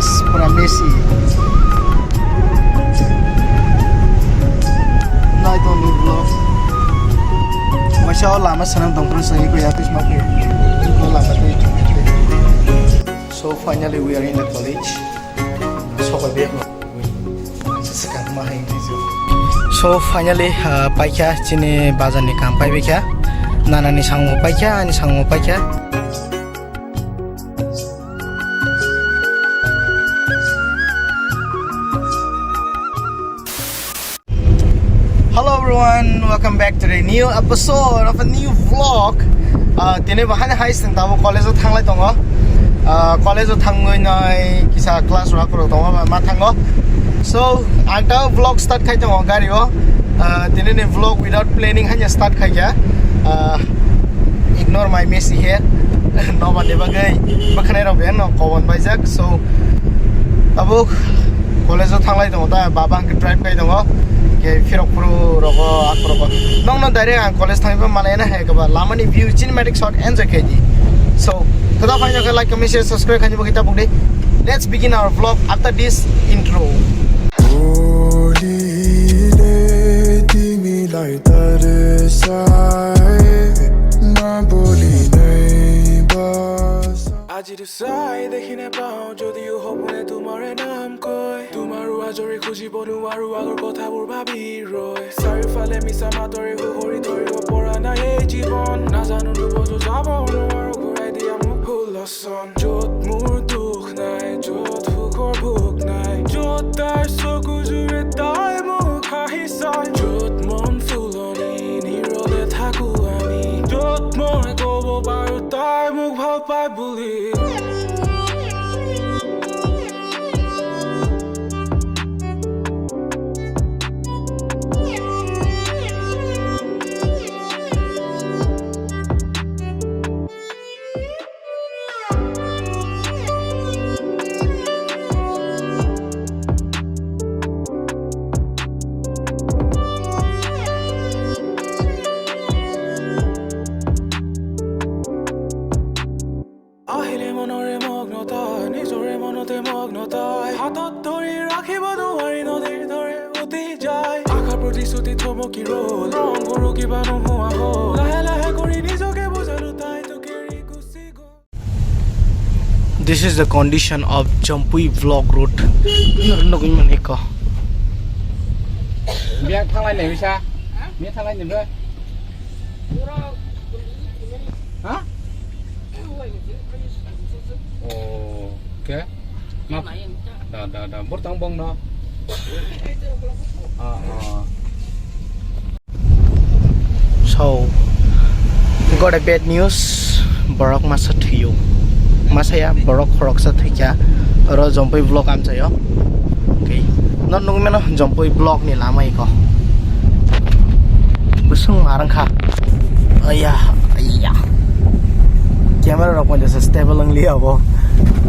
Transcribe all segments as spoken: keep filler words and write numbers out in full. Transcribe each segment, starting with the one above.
Pura Messi. Nai tong ni vlog. Masa o lama sanam tong phuru sagi ko ya twi sma ko. Ko lama twi. So finally we are in the college. So ko be. So finally, uh, paikha chini bazar ni kam paibaikha. Nana ni sango paikha, ani sango paikha. Hello everyone, welcome back to the new episode of a new vlog. Uh, tini bahai hai sing tabo college o thanglai tongo. Uh, college o thangwi nai kisa class rok rok tongo ma thango. So, ang ta vlog start khai tongo gari o. Uh, tini ni vlog without planning hanya start khai ya. Uh, ignore my messy hair. No ba de bagai bakhanai rok no kobon baijak. So, abo college o thanglai tongo ta, baba ang drive khai tongo. Ke phirok phuru rogo, ak rogo. Nong no direct ang college thangba malai na hai kaba lama ni view cinematic shot enjoy khai di. So, kada phai no like, comment, share, subscribe khai ni bo kita bukdi. Let's begin our vlog after this intro. Ajir sai dekhine pao, jodio hopone tumare naam koi. Tumaru ajori khuji bonu aru agor kotha bur bhabi roi. Sarifale misa matore huhori tori o pora na ei jibon. Na janu nubo jo jabo no aru ghurai diya muk bhul loson. Jot mur dukh nai, jot hukhor bhuk nai, jot dar soku jure tai muk hahi sai. Jot mon phuloni nirole thaku ami, jot moi kobo baru tai muk bhal pai buli. Ahile monore mogno tai, nijore monote mogno tai. Hatot dhori rakhibo nuwari nodir dhore uti jai. Akha protisruti thomokiro, rong guru kiba no hua ho. Lahe lahe kori nijoke bujalo tai to keri kusi go. This is the condition of Jampui Block Road. Nugwi mani ko. Biya thalai ne bisa? Biya thalai ne ba? Ha? Oh, okay. Ma-, da, da, da. Bor tang bong no. Ah, ah. So, got a bad news. Borok masa thwiyo. Masa ya, borok khoroksa thwikha. Oro Jampui Block amchaio. Okay. No nugwi mano Jampui Block ni lama iko. Busung marang kha. Aya, aya. Camera rok pon jasa stable wng liya bo.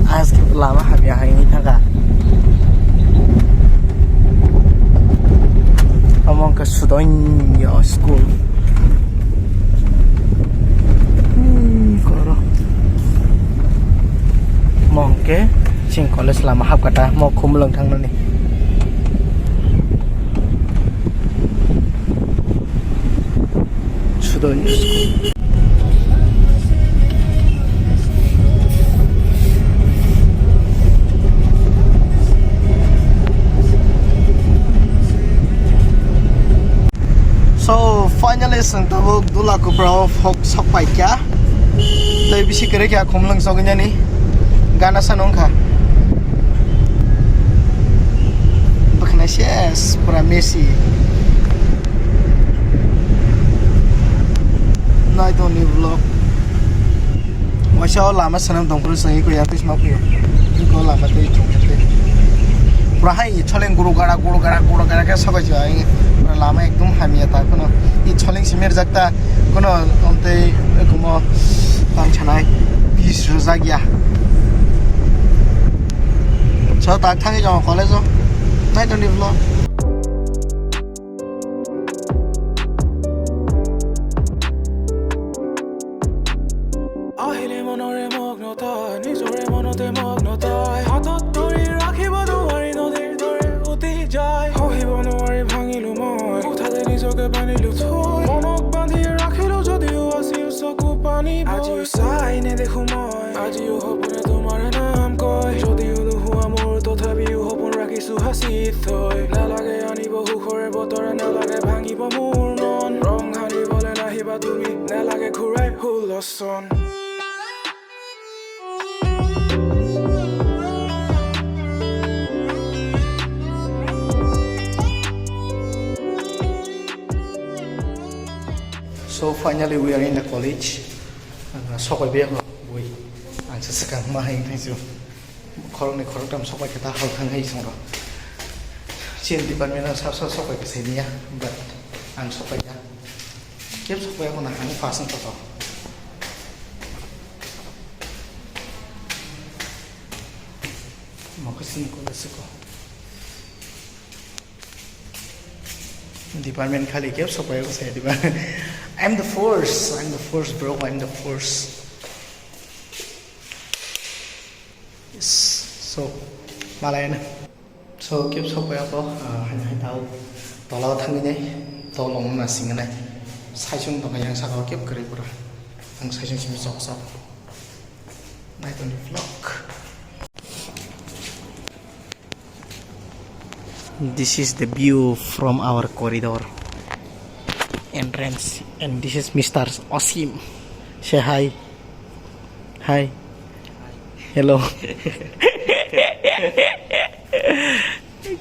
Aske lama hamya hai ni thaka. Omo wngkha Sudonya school. Hmm, koro. Omo hwnkhe chini college lama hapkha ta, omo Khumulwng thangnani. Sudonya school. So, finally, chwng tabuk Dula Kupra o phok sok pai kha. Tei bisi kwrwi kha, Khumulwng sogwi nani gana sano wngkha. Bwkhwnai ses pura Messi. Nai tong ni vlog. Waisa o lama swnam tong phuru chwng iko ya twi sma phuru. Iko lama twi thung twi. Pura hai i choleng guru gara, guru gara, guru gara khe sobai chwng. Pura lama ekdum hamya ta kheno. I choleng simi rwjak ta. Kono omtei kumo tang sanai bis rwjak ya. So tak thangwi tongo college o. Nai tong di vlog. Ahile monore mogno তাই নিজৰে মনতে মগ্ন তাই। হাতত ধৰি ৰাখিব নোৱাৰি নদীৰ দৰে উটি যায়। সহিব নোৱাৰি ভাঙিলো মই। কোঠাতে নিজকে বান্ধিলো থৈ। মনক বান্ধি ৰাখিলো যদিও আছিল চকু পানী বৈ। আজিও চাই নেদেখো মই। আজিও সপোনে তোমাৰ নাম কয়। যদিও নোহোৱা মোৰ তথাপিও সপোন ৰাখিছো সাঁচি থৈ। নালাগে আনিব সুখৰে বতৰে, নালাগে ভাঙিব মোৰ মন। ৰং সানিবলৈ নাহিবা তুমি, নালাগে ঘূৰাই হুলস্থুল। So finally we are in the college. Ang sokoi biyang bui. Ang sa sakang ma hai thai su. Khoroknwi khoroktham sokoi khe ta hal thang hai song rok. Chini department ang sa sa sokoi khe sai niya, but ang sokoi ya. Kep sokoi ako na ang first ang toto. Mokhe sini ko siko. Department khali kep sokoi ako sai diba. I'm the first, I'm the first bro, I'm the first. Yes. So, malai na. So, kep sokoi ako, ah, hai hai tao. Tola thangwi nai, tolong na singnai. Saisung tong yang saka kep kere pura. Ang saisung simi sok sok. Nai tong vlog. This is the view from our corridor entrance, and this is Mister Osim. Say hi. Hi. Hello.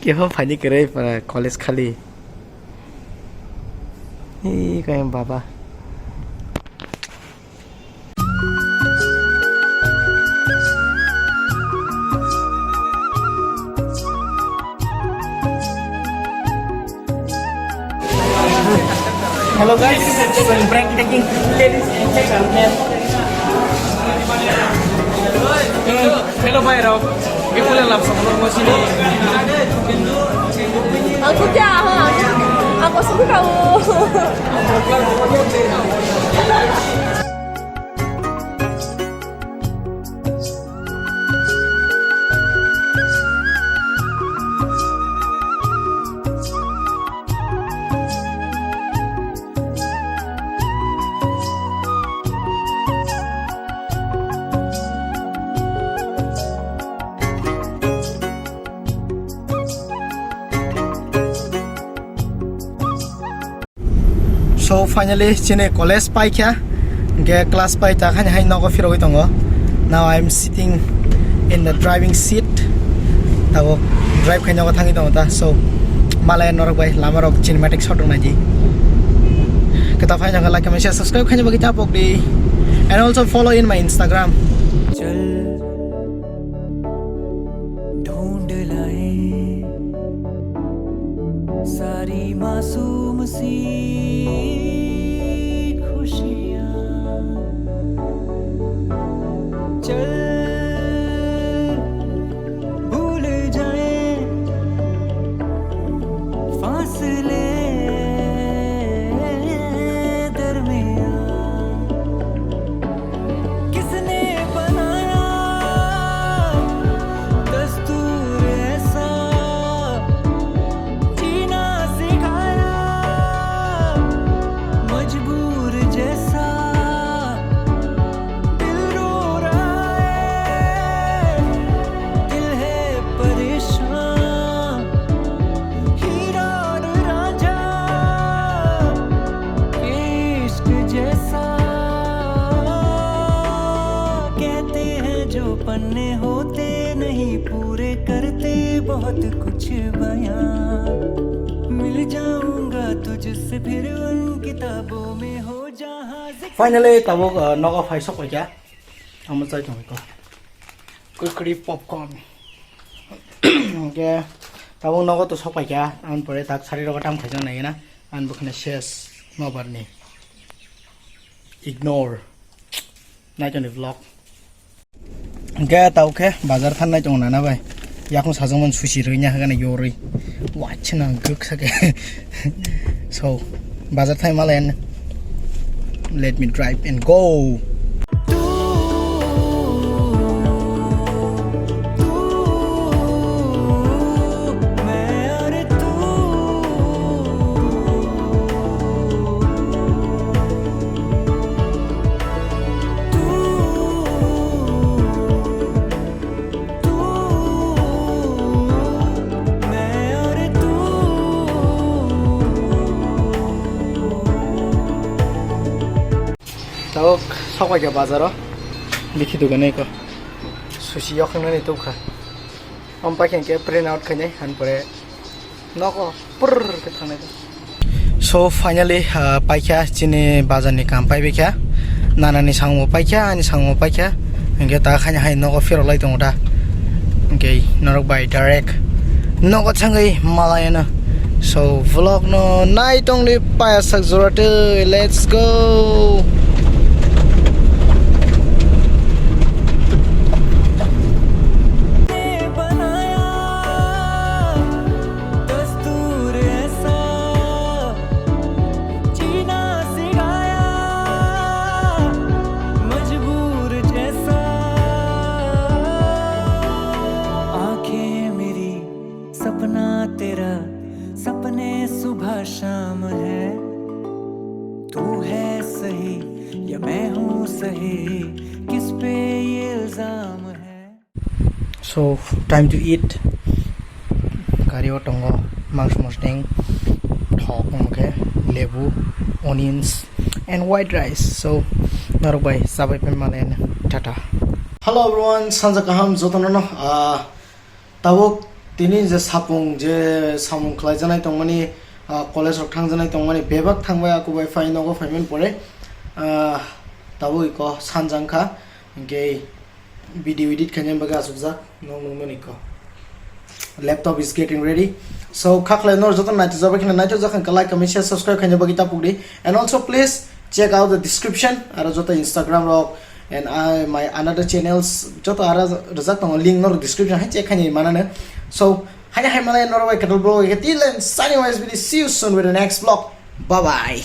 Keho phaini kwrwi para college khali. Ee, kaya baba. Hello guys, so break taking. Hello bhai rok, ipule lam samlo mo sini. Aku kya ha? Aku suka kau. So finally chini college paikha, hingke class pai ta khani hai nogo phirogwi tongo. Now I am sitting in the driving seat. Tabuk drive khai nogo thangwi tongo ta. So malaya norok bai lama rok cinematic shot rok naidi. Kwtal phai jangkha like, comment, share, subscribe khaina bagwi ta pokdi. And also follow in my Instagram. चल ढूंढ लाए सारी मासूम सी खुशियाँ। चल भूल जाए फासले दरमियाँ। किसने बनाया दस्तूर ऐसा, जीना सिखाया मजबूर जैसा। दिल रो रहा है, दिल है परेशान। हीरा और रांझा के इश्क जैसा। कहते हैं जो पन्ने होते नहीं पूरे करते बहुत कुछ बयां। मिल जाऊंगा तुझसे फिर उन किताबों में हो जहां जिक्र Finally, tabuk, uh, nogo phai sok paikha. Amo chai tong ko. Kurkure popcorn. Hingke tabuk nogo to sok paikha. Ang pore tak sari rogo tam khaijak nai na. Ang bukhane ses nobar ni. Ignore. Nai tong ni vlog. Hingke tau khe bazar thangnai tongo nana bai. Yakung sajwkmani susi rwina hagana yorwi. Wachana guk sake. So, bazar thai malen. Let me drive and go. Thok paikha bazaro. Bikhi dukane ko. Sushi yok nani tukha. Om paikha ke print out khainai han pore. Noko purr ke thangnai. So finally, ah, paikha chini bazar ni kam paibaikha. Nana ni sango paikha, ani sango paikha. Hingke ta khaina hai nogo phirok lai tongo da. Hingke norok bai direct nogo thangwi malayana. So vlog no nai tongli paya sak jora tei. Let's go. दस्तूर ऐसा जीना सिखाया मजबूर जैसा। आंखें मेरी सपना तेरा, सपने सुबह शाम है। तू है सही या मैं हूँ सही, किस पे ये इल्जाम है? So, time to eat. Kari o tongo mangso mosdeng, thok, omo khe lebu, onions and white rice. So, norok bai chabai pai malen. Tata. Hello everyone, sanja kaham jotono no. Ah, tabuk tini je sapung je samung khlai janai tongmani, ah, college rok thang janai tongmani bebak thangbai, aku bai phai nogo phaiman pore. Ah, tabuk iko sanjang kha, hingke video edit khaina bagwi asukjak, nong nungmani ko. Laptop is getting ready. So, khaklai nor joto naithok jabai khna naithok jak kha, like, comment, share, subscribe khaina bagwi tapuk di. And also please check out the description, aro joto Instagram rok and I, my another channels joto ara rwjak tongo, link nor description hai check khaina manane. So, haini hai manai nor bai kadal vlog ke till then signing wise, see you soon with the next vlog. Bye bye.